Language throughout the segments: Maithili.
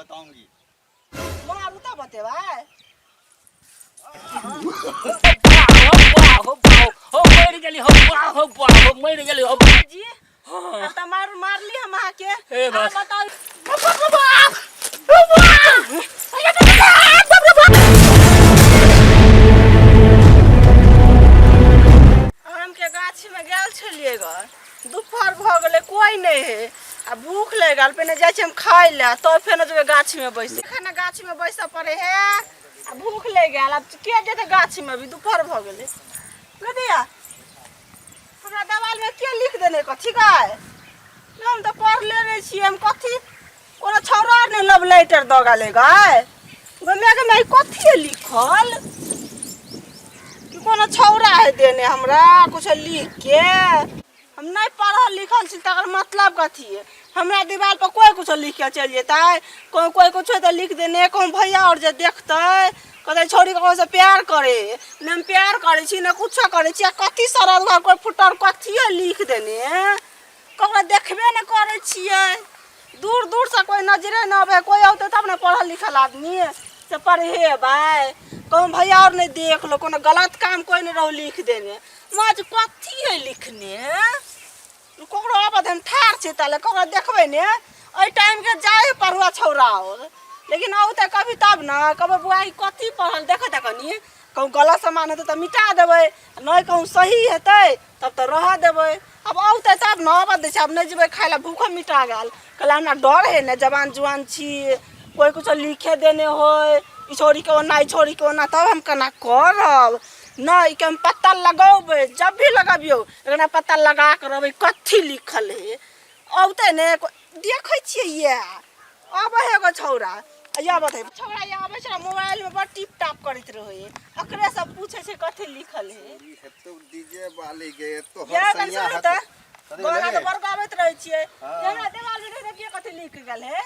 बताऊंगी। मारू तऽ बतेबै। हो हो मरि गेली हो हो हो मरि गेली हो। जी, आब तऽ मार मारली हम अहाँके। हे आब बस। बताउ। आमके गाछीमे गेल छलियै ग, दुपहर भऽ गेलै, कोइ नहि है आ भूख लागि गेल। पहिने जाइ छी हम खाय लए, तब फेर जेबै गाछीमे बैसे। एखन ने गाछीमे बैसऽ पड़ै है आ भूख लागि गेल। आब के जेतै गाछीमे? अभी दुपहर भऽ गेलै। गदिया, हमरा देवालमे के लिख देने? कथी गाय? हम तऽ पढ़ले नहि छियै। हम कथी कोनो छौड़ा आर नहि लव लेटर दऽ गेलै गाय? गो माय, कथी है लिखल? कि कोनो छौड़ा है देने हमरा कुछ लिख के? हम नहि पढ़ल लिखल छी, तकर मतलब कथी है? हमरा दीवार पर कोई कुछो लिख के चलि जेतै? कोई कोई कुछो तऽ लिख देने। कहूँ भैया आओर जे देखतै, कहतै छौड़ी ककरो से प्यार करे। ने हम प्यार करै छी, ने कुछो करै छी। आ कथी सरल घर कोई फुटर कथिए लिख देने? ककरो देखबे नहि करै छियै, दूर दूरसँ कोइ नजरे नहि अबै। कोइ औतै तब ने पढ़ल लिखल आदमी से पढ़ेबै। कहूँ भैया आओर नहि देख लो, कोनो गलत काम कोइ नहि रहू लिख देने। माँ, कथी है लिखने? ककरो आबत, हम ठाढ़ छी ताले, ककरो देखबै ने। एहि टाइमके जाइ है पढ़ुआ छौड़ा आओर, लेकिन औतै कभी तब ने। कहबै, बुआ, ई कथी पढ़ल? देखै तऽ कनि कहूँ गलत सामान हेतै तऽ मिटा देबै, नहि कहूँ सही हेतै तब तऽ रहऽ देबै। आब औतै तब ने। आबऽ दै छै, आब नहि जेबै खाय लए, भूखो मिटा गेल। कहले हमरा डर है ने, जवान जुआन छी, कोइ कुछो लिखे देने होय, ई छोड़ीके ओना, ई छोड़ीके ओना, तब हम केना करब? नहि, ई के हम पता लगौबै। जब भी लगबियौ, एकरा पता लगा कऽ रहबै कथी लिखल है। औतै ने, देखै छियै। इएह अबै है एगो छौड़ा, या बतै छौड़ा, या अबै छै। मोबाइलमे बड़ टिप टाप करैत रहै है, ओकरे सब पूछै छै कथी लिखल है। ई हेतौ डीजे वाली गे तो। या कनि सुनू तऽ, गाना तऽ बड़ गाबैत रहै छियै। हमरा देवाल में देखिए कथी लिख गेल है।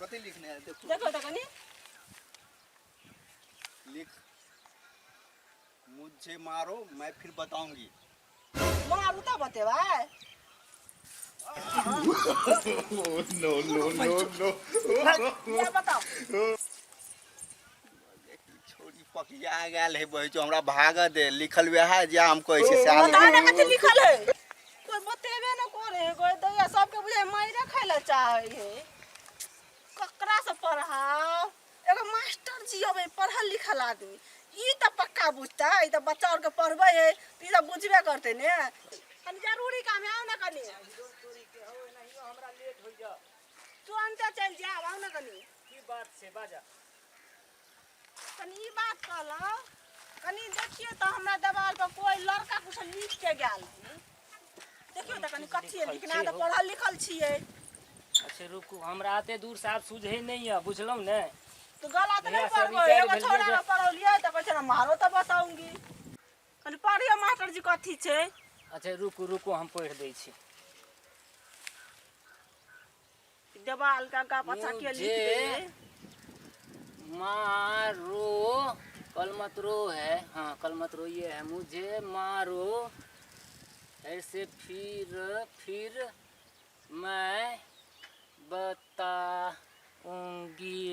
कथी लिखने है? देखो। देखो तऽ कनि। लिख, मुझे मारो, मैं फिर बताऊंगी। मारू तऽ बतेबै। No, no, no, no. या बताओ। छोरी पकिया गेल है बहिचो, हमरा भाग दे। लिखल वएह जे हम कहै छी सएह। बता ने कथी लिखल है। कोई बतेबे न करे है। कोई दैया सबके बुझे मारे खाय ला चाहे है। ककरा से पढ़ाओ? एगो मास्टर जी अबै, पढ़ल लिखल आदमी, ई तऽ पक्का बुझतै। ई तऽ बच्चा आरके पढ़बै है, तऽ ई तऽ बुझबे करतै ने। कनि जरूरी काम है, आउ ने कनि। तुरन्ते चलि जायब, आउ ने कनि। की बात छै? बाजा। कनि ई बात कहलहुँ, कनि देखियौ तऽ हमरा देवाल पर कोई लड़का कुछ लिख के गेल है। देखियौ तऽ कनि कथी है लिखना। तऽ पढ़ल लिखल छियै। अच्छा रुकू, हमरा एते दूर से आब सुझै नहि यऽ, बुझलहुँ ने? तो गलत नहीं जहिया से पढ़बो। रिटायर एगो भेलियै छोड़ा के पढ़ौलियै तऽ कहै छै ने, मारो तऽ बताऊंगी। कनि पढ़ियौ मास्टर जी, कथी छै? अच्छा रुकू रुकू, हम पढ़ि दै छी। देवाल के आगा पाछा के लिख मुझे दे? मारो, कलमत रो है, हाँ, कलमत रो ये है। मुझे मारो ऐसे, फिर मैं बताऊंगी।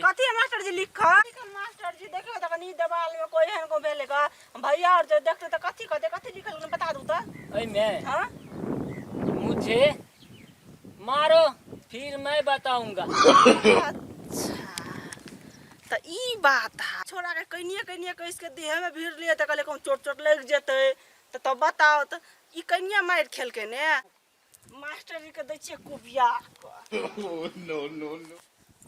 कथी है मास्टर जी लिखल लिखल? मास्टर जी, देखियौ तऽ कनि देवाल में कोई एहन को भेलै ग। भैया और जे देखते तऽ कथी कहते? कथी लिखल, कनि बता दू तऽ। एहिमे? हाँ। मुझे मारो, फिर मैं बताऊंगा। अच्छा, तऽ ई बात है। छोड़ा के कनिए कनिए कस के देह में भीड़ लिए, तऽ कहले कहूँ चोट चोट लागि जेतै तऽ तब बताओ। तऽ ई कनिए मारि खेलकै ने। मास्टर जी के दै छियै कुबिया कऽ। No, no, no.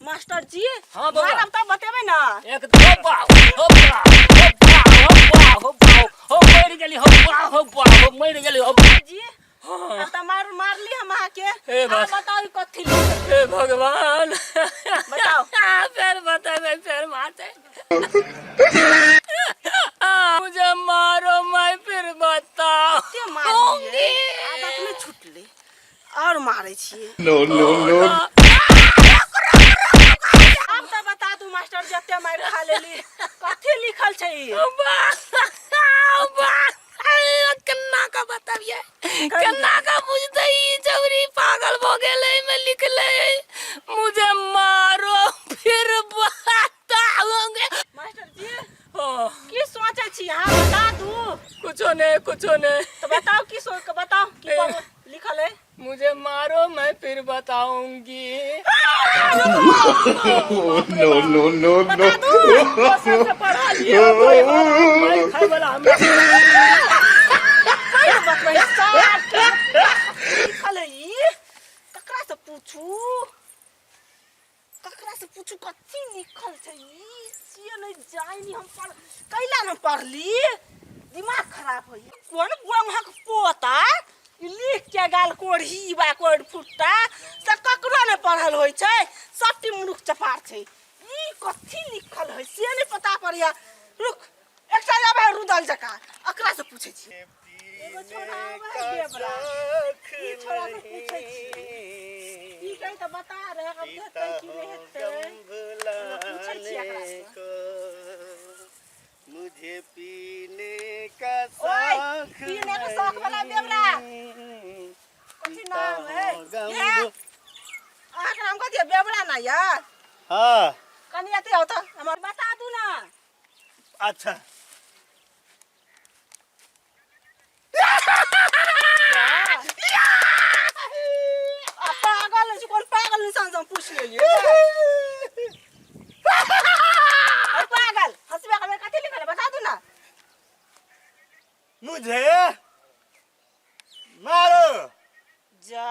Master जी। हाँ, बौआ। मारब तब बतेबै ने। एक हो बा हो बा हो बा हो बा हो बा हो मरि गेली हो बा हो बा हो मरि गेली हो। जी, आब तऽ मार मारली हम अहाँके। हे आब बस। बताउ, ई कथी लिखल? हे भगवान। बताओ। फिर बतेबै, फिर मारते। मुझे मारो, मैं फिर कते मारलियै, बताऊंगी। आदत नहि छुटलै, आओर मारै छियै। No, no, no. आब तऽ बता तू मास्टर, जते मारि खा लेली, कथी लिखल छै ई? केना का बतबियै, केना का बुझतै? ई छौरी पागल भऽ गेलै। एहिमे लिखलै, मुझे मारो, कुछो नहीं, कुछो नहीं। तो बताओ की सोच के बताओ की पढ़ लिखल है। मुझे मारो, मैं फिर बताऊंगी। No, no, no, no. कसम से पढ़ा लिए हो कोई मार खाए वाला हमरा। कोई न बतबै सार के लिखल है ई। ककरा से पूछू, ककरा से पूछू कथी लिखल छै ई? से नहि जानि हम पढ़ कैला न पढ़ली, दिमाग खराब होइए। कोन बुआ पोता ई लिख के गाल कोढ़ी बा कोढ़ फुट्टा से ककरो नहि पढ़ल होइ छै, सबटी मूर्ख चपार छै। ई कथी लिखल है से नहि पता पड़ैया। रुक एकटा आबै है रुदल जकाँ, एकरा से पूछै छी। एगो छोड़ा आबै है देवरा, ई छोड़ा से पूछै छी। की कहै तऽ बता रहे, अब हेतै कि नहि हेतै, पूछै छी एकरा से। मुझे पीने का ओए, शौक पीने के शौक वाला देवरा। नहीं। कथी नाम है? गम ये, अहाँके नाम कथी है? बेवड़ा ना यार? हाँ। कनी अथी हो तऽ हमर बता दू ना। अच्छा। आ पागल छै, कोन पागल इंसान से हम पूछ लेलियै। अरे पागल, हंसबे करबै, कथी लिखल है बता दू ना। मुझे मारो जा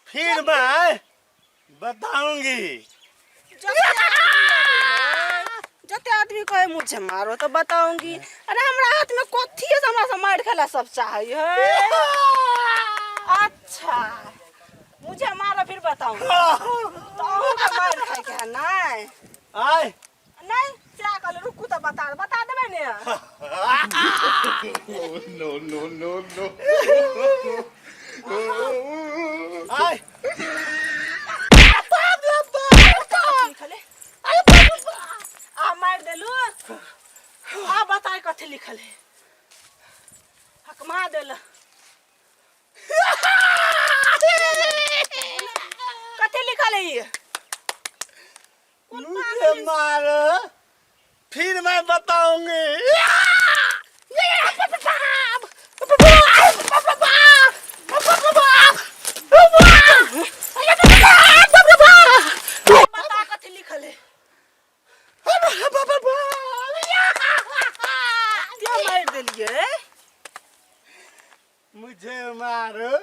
फिर मैं बताऊंगी। जते आदमी कहे मुझे मारो तो बताऊंगी। अरे हमरा हाथ में कथी है से हमरा से मार खेला सब चाहे है। अच्छा मुझे मारो फिर बताऊंगी, तो अहूँ के मार खाए के है नहीं? आय नहीं क्या कहले, रुकू तो बता बता देबै ने। No, no, no, no. आय लिखल है आ मार देलू। आ बताए कथी लिखल है, हकमा देल। कथी लिखल है ई? मुझे मारो फिर मैं बताऊंगी। बता कथी लिखल है? क्या मार देलिए? मुझे मारो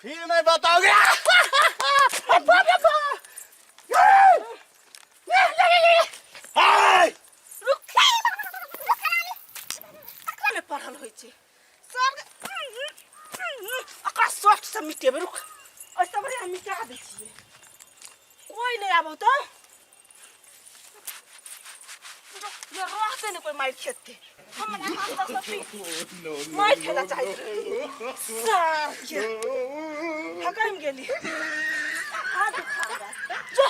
फिर मैं बताऊंगी। आय! रुक, ककरा नहि पढ़ल होइ छै सर, ओकरा शर्ट से मिटेबै। रुक, ओहिसँ बढ़िआँ मिटा दै छियै, कोइ नहि आबौ तऽ जो रहतै ने कोइ मारि खेतै। हमरा हाथ तऽ सब No, no, मारि खेला चाहैत रहै सार के। हकमि गेली, हाथ दुखा गेल। जो।